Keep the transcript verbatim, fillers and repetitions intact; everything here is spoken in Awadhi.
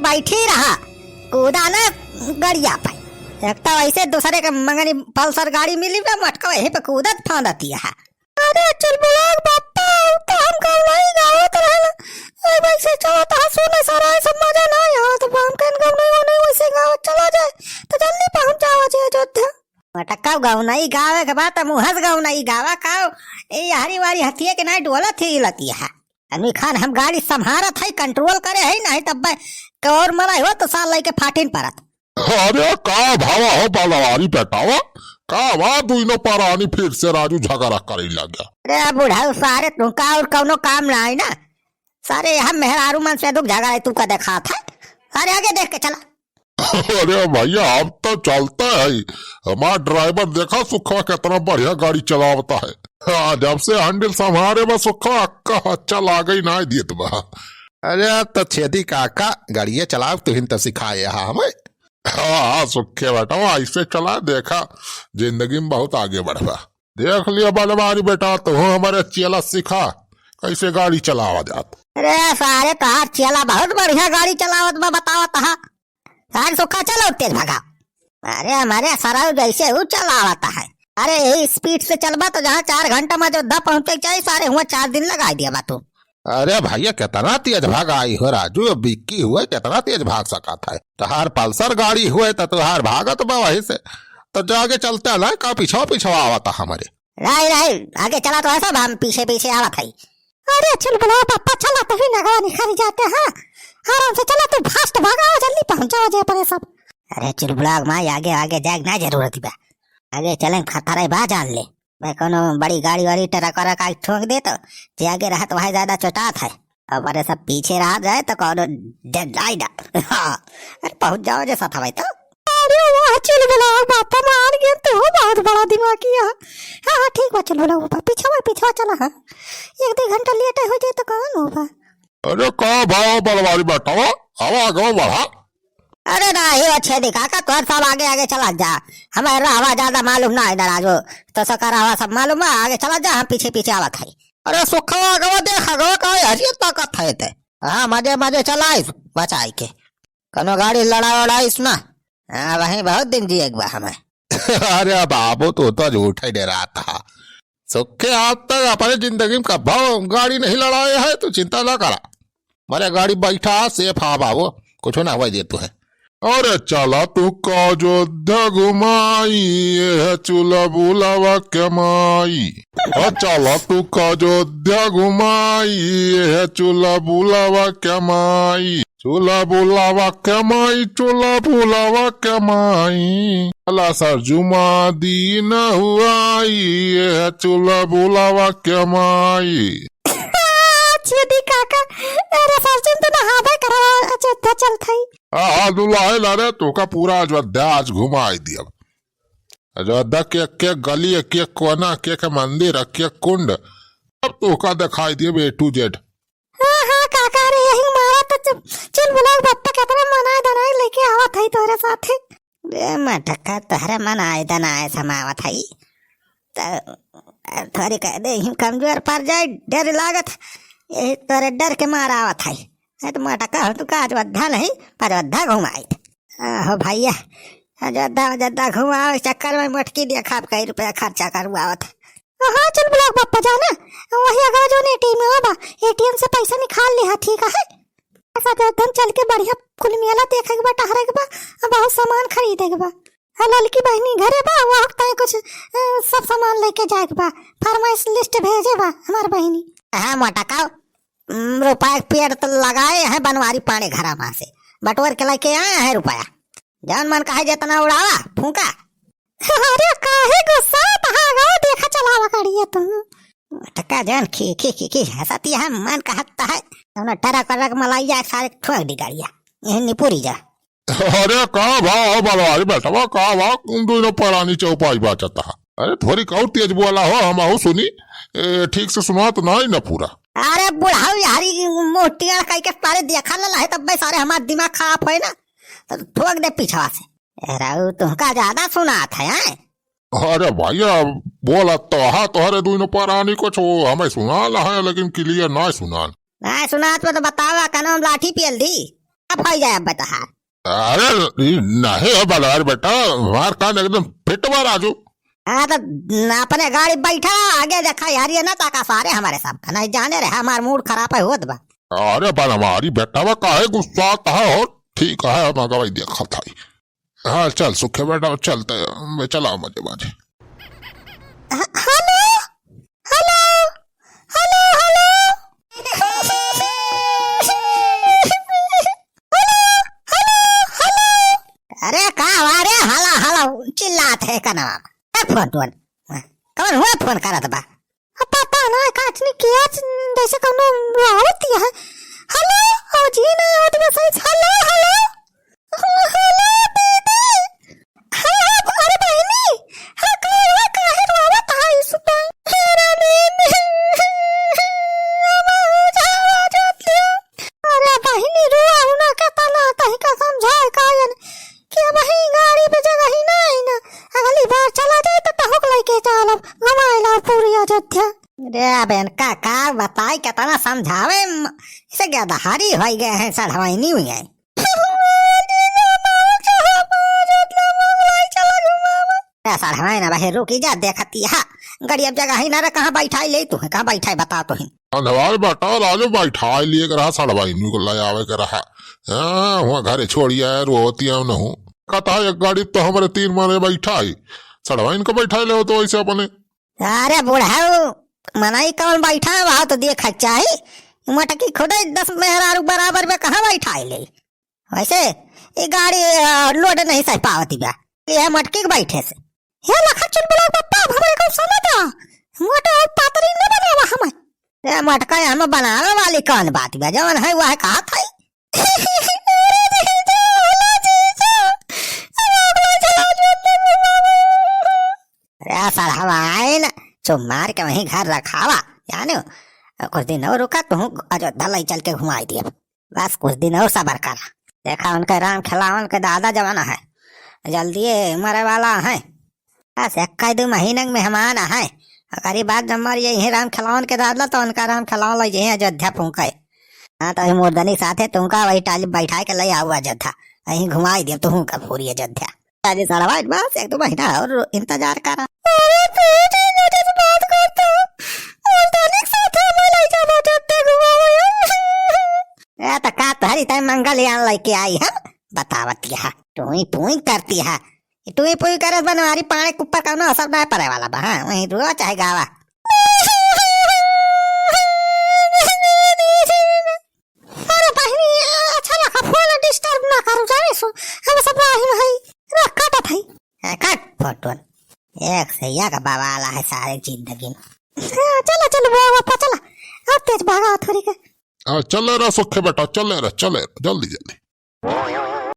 बैठी रहा, कूदा ना गड़िया पे। एक तो ऐसे दूसरे के मंगनी पल्सर गाड़ी मिली बा, मोटका वहीं पे कूदत फांदत है। अरे चुलबुलाक बापा, अब तो हम गौनई गावत रहल। ए, वैसे चलत हा सुने सारा, ऐसा मजा ना आवत बा। हम कहन गौनई वौनई वैसे गावत चला जाए, तो जल्दी पहुंच जावा जे अयोध्या। मोटका गौनई गावे के बात, मुँह से गौनई गावा का? ए, हरी वारी हथिये के नाई डोलत ही लतिया है। अमीर खान, हम गाड़ी संभारत है, कंट्रोल करे है, नहीं तब के और मना हो तो साल लेके फाटिन परत। अरे का भावा हो बलवारी बेटावा, का बा दुइनो परानी फिर से राजू झगड़ा करे लग्या? अरे बुढ़ऊ सारे तुमका और कौनो काम ना है ना, सारे हम मेहरारू मन से दुख झगड़ा है, तू का देखात है? अरे आगे देख के चला। अरे भैया, हम तो चलते हैं, हमार ड्राइवर देखा सुखवा कितना बढ़िया गाड़ी चलावता है। हाँ, जब से हैंडल संभारे बा सुखवा, अक्का हच्चा लागई ना देत बा। अरे तो छेदी काका, गाड़िया चलाव तुहिन तो सिखाए हा हमें। हाँ, हाँ, सुखे बेटा, ऐसे चला, देखा, जिंदगी में बहुत आगे बढ़बा। देख लिया बलवारी बेटा, तू हमारे चेला सिखा, कैसे गाड़ी चलावा जात। अरे सारे, तोहार चेला बहुत बढ़िया गाड़ी चलावत बा, बतावत हा। सारे सुखा चलो तेज भगा। अरे हमारे सरऊ जैसे हू चलावत है। अरे यही स्पीड से चलबा तो जहाँ चार घंटा में अयोध्या पहुँचे के चाहिए, सारे हुआ चार दिन लगाई दिया बा तू। अरे भैया, कितना तेज भगाई हो राजू, बिक्की हुआ, कितना तेज भाग सकत है। तोहार पल्सर गाड़ी हुए तो तोहार भागत बा वही से, तो जागे चलते ना, का पीछा पीछा आवता हमारे। नहीं, नहीं, आगे चला तो ऐसा, हम पीछे पीछे आवत है। अरे चुलबुला पापा, चला तभी नगवा निखरी जाते हैं, आराम से चला, तू फास्ट भागा, जल्दी पहुँच जाओ जे परे सब। अरे चुलबुला माई, आगे आगे जाए ना जरूरत बा, आगे चले खतरा बा जान ले। मैं कोनो बड़ी गाड़ी वाड़ी ट्रक व्रक आई ठोक दे तो जे आगे रहत वही ज्यादा चोटात है, और बड़े सब पीछे रहा जाए तो कोनो डर जाए ना। हाँ, अरे पहुँच जाओ जे साथ भाई तो। अरे वाह, चुलबुला बापा मान गए, तू बहुत बड़ा दिमागी है। हाँ, हाँ, ठीक बा, चुलबुला बापा, पीछवा, पीछवा चला, हाँ। एक दो घंटा लेट हो जाए तो कौन होगा? अरे का भाव बलवारी बैठा हुआ, हवा आगे बढ़ा। अरे ना, ये अच्छे दिखा का तोर सब आगे आगे चला जा, हमारे हवा ज्यादा मालूम ना है नाराज हो, तो सकर हवा सब मालूम है, आगे चला जा, हम पीछे पीछे आवत है। अरे सुखवा गवा देख, गवा का है, हरियत ताकत है ते। हाँ, मजे मजे चलाइस बचाई के। कनो गाड़ी लड़ा उड़ाइस ना। हाँ, वहीं बहुत दिन जिए एक बा हमें। अरे बाबू, तू तो झूठे डेरात हा। सुखे आज तक अपने जिंदगी में कब्बो गाड़ी नहीं लड़ाए है, तू चिंता ना करा। मरे गाड़ी बैठा, सेफ हा बाबू, कुछ ना हुआ जे तू है। अरे चला तू का अयोध्या घुमाई, ये है चूल्हा बुलावा के माई। ओ चला तू का अयोध्या घुमाई, ये है चूल्हा बुलावा के माई। चूल्हा बुलावा के माई, चूल्हा बुलावा के माई। चला सरजुमा दीन हुआई, ये है चूल्हा बुलावा के माई। छेदी काका, अरे सरजन तो नहाबे करवा, अयोध्या चलत हई। आ, आ, दुलाहे ला रे, तोका पूरा अयोध्या आज घुमाई दियब। अयोध्या के एक एक गली, एक एक कोना, एक एक मंदिर, एक एक कुंड, सब तोका दिखाई दियब A to Z। हाँ, हाँ, काका रे, यही मारा तो चुल-, चुलबुला बप्पा कितना मनाए दनाए लेके आवत हई तोरे साथे। रे मटका, तोहरे मनाए दनाए समावत हई। त थोड़ी कह दे, हिम कमजोर पड़ जाए, डर लागत, यही तोरे डर के मारा आवत है। नहीं तो मोटका हो तू का अयोध्या नहीं, अयोध्या घुमाइत। आहो भैया, अयोध्या, अयोध्या घुमावे चक्कर में मोटकी देखा, आप कई रुपया खर्चा करवावत है। हाँ, चुलबुला बप्पा जाना, वही अगवा जो ATM में बा, ATM से पैसा निकाल लिहा, ठीक है? ऐसा तो एकदम चल के बढ़िया कुल मेला देखे के बा, टहरे के बा, आ बहुत सामान खरीदे के बा। आ ललकी बहिनी घरे बा, वो ताई कुछ, अ, सब सामान लेके जाए के बा, फरमाइश लिस्ट भेजे बा हमार बहिनी। हाँ मोटका, उम, रुपया के पेड़ तो लगाए हैं बनवारी पाने घरा मा से, बटोर के लेके आए हैं रुपया, जौन मन कहे जितना उड़ावा, फूंका। अरे काहे गुस्सा तहा गो, देखा चलावा गाड़िया तू। मोटका जान खी खी खी खी हंसती है, मन कहता है, तूने ट्रक व्रक मलाइया सारे ठोक दी गाड़िया, यही निपुरी जा। अरे का भाव बलवारी बेटवा, का भाव तुम दोनों परानी चौपाई बाचता है? अरे थोड़ी कऊ तेज बोला हो, हम आऊ सुनी, ए, ठीक से सुनात नाई ना पूरा। अरे बुढ़ऊ यारी मोटिया कई के सारे देखा लला है, तब सारे हमार दिमाग खराब होए ना, तो ठोक दे पीछवा से। ए राऊ, तुमका ज्यादा सुनात है, हैं? अरे भैया, बोला तो हा तोहरे दुनो परानी कुछ, वो हमें सुनाल है, लेकिन clear ना सुनान। ना सुनात में तो बतावा, कनो हम लाठी पेल दी। अब होइ जाए अब तोहार। अरे, ई नहीं है बलवार बेटा, हमार कान एकदम फिट बा राजू। हाँ, तो न अपने गाड़ी बैठा, आगे देखा यार, ये ना ताका सारे हमारे सब का, नहीं जाने रहे, हमार मूड खराब है होत बा। अरे बनवारी बेटा, बा काहे गुस्सा कहा हो? ठीक है, हम अगवाई देखत हई। हाँ, चल सुखे बेटा, चलते हैं, चलाओ मजे मजे। ह-, हेलो, हेलो, हेलो, हेलो। हेलो, हेलो, हेलो। अरे का हुआ रे, हला हला चिल्लात है कनवा? ए फोन टोन, कौन हुआ फोन करत बा? अब पता ना काटनी किया, जैसे कौनो आवत है। हेलो, आवाज ही नहीं आवत बा सही से। हेलो, हेलो। हेलो दीदी। हाँ, अरे बहिनी, हाँ, का हुआ, काहे रोवत है इस पे? अरे दीदी, अब हो जावा जो दिया। अरे बहिनी, रोवा ना के तना, तही का समझाए कायन कि अब ही गाड़ी पे जगह ही नहीं ना। अगली बार चला जाए तो टहुक लेके चलब, घुमाए ला पूरी अयोध्या। रे बेन का, का बताई, कितना समझावे, म-, इसे गदहारी होई गए हैं, सढ़वाइनी हुई है। ए, सढ़वाई ना बहे, रुकी जा, देखती हा। गड़ी अब जगह ही ना रे, कहाँ बैठाई ले तू, कहाँ बैठाई बता तू ही। अंधवार बटा राजू बैठाई लिए के रहा, सढ़वाइनी को ले आवे के रहा। हाँ, हुआ घरे छोड़ी आए, रोती हम न हूँ। कहता है, एक गाड़ी तो हमारे तीन माने बैठाई, सढ़वाइन को बैठाई ले हो तो वैसे अपने। अरे बुढ़ऊ, मनई कौन बैठा है, वहाँ तो देखा चाही। मटकी खुदे दस मेहरारू बराबर में कहाँ बैठाई ले? वैसे, ये गाड़ी, अ, लोड नहीं सह पावती बा। ये मटकी के बैठे से। हे लखन चुलबुला के पप्पा, अब हमरे को समझ आ। मोटा और पातरी न बनावा हमें। ए मटका, हम बनावे वाली कौन बात बा? जवन है, वह कहा था। अरे सढ़वाइन, चुप मार के वहीं घर रखावा, जाने हो? कुछ दिन और रुका, तू अयोध्या लई चल के घुमाई दिया। बस कुछ दिन और सबर करा। देखा, उनके राम खेलावन के दादा जवन है, जल्दी मरे वाला है। बस एक दो महीने के मेहमान है। अगर ये बात जब मर यही राम खेलावन के दादा, तो उनका राम खेलावन लग जाइए अयोध्या फूंके। हाँ, तो वही मुर्दनी साथे तुमका वही टाली बैठा के ले आऊ अयोध्या, वहीं घुमाई दिए तुहूँ का पूरी अयोध्या। अरे सड़वा, बस एक दो महीना और इंतजार करा। अरे तू ठीक है, जैसे बात करता हूँ। मुर्दनी साथे मैं ले जाना चाहते घुमावे। ए, त का तोहरी तय मंगलयान लइके आई है? बतावत यह टुई पुई करती है। टुई पुई करत बनवारी पानी के ऊपर कौनो असर ना पड़े वाला बा। हाँ, वहीं रुआ चाहे गावा। अरे बहिनी, अच्छा रखा, फोन डिस्टर्ब ना करू, जाने सो। हम सब रही भाई, रख काटत है। हाँ, काट फोटो। एक से एक बवाल है सारे जिंदगी में। हाँ, चलो, चलो, बाबा, चला। अब तेज भागा थोड़ी के। हाँ, चले रह सुखे बेटा, चले रह, चले रह, जल्दी, जल्दी।